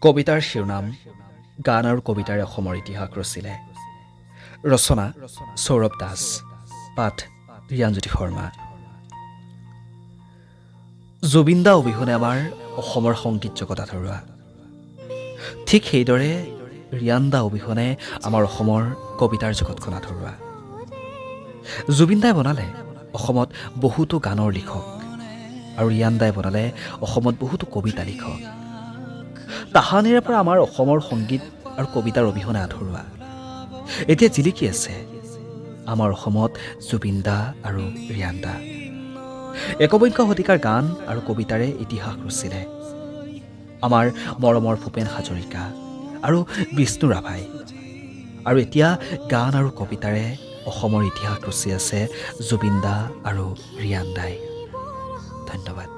কবিতাৰ শিৰোনাম গান আৰু কবিতাৰে অসমৰ ইতিহাস ৰচিলে। ৰচনা সৌৰভ দাস, পাঠ ৰিয়ানজ্যোতি শৰ্মা। জুবিন দা অবিহনে আমাৰ অসমৰ সংগীত জগত আধৰুৱা। ঠিক সেইদৰে ৰিয়ান দা অবিহনে আমাৰ অসমৰ কবিতাৰ জগতখন আধৰুৱা। জুবিন দাই বনালে অসমত বহুতো গানৰ লিখক আৰু ৰিয়ান দাই বনালে অসমত বহুতো কবিতা লিখক। তাহানিৰে পৰা আমাৰ অসমৰ সংগীত আৰু কবিতাৰ অবিহনে আধৰুৱা। এতিয়া জিলিকি আছে আমাৰ অসমত জুবিন দা আৰু ৰিয়ান দা। একবিংশ শতিকাৰ গান আৰু কবিতাৰে ইতিহাস ৰচিলে আমাৰ মৰমৰ ভূপেন হাজৰিকা আৰু বিষ্ণু ৰাভাই। আৰু এতিয়া গান আৰু কবিতাৰে অসমৰ ইতিহাস ৰচি আছে জুবিন দা আৰু ৰিয়ান দাই। ধন্যবাদ।